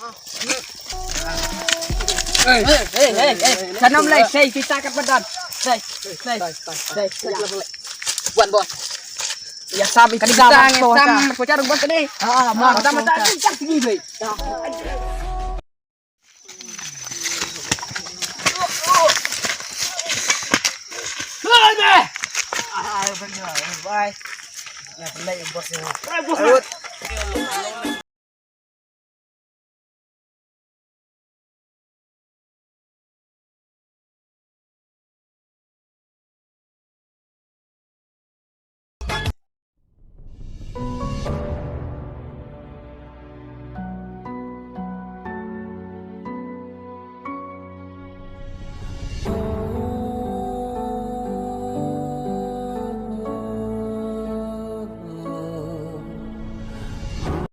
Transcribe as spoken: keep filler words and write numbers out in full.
Hey, hey, hey, hey. Sanom lai, hey, kita kat badan. Hey, hey, hey. Wan bos. Ya sam, kani kita gawa sam, ko charung bos kani. Ah, ma, sama tak kita sini, bay. Bye. Ya, bos. Bye, bos.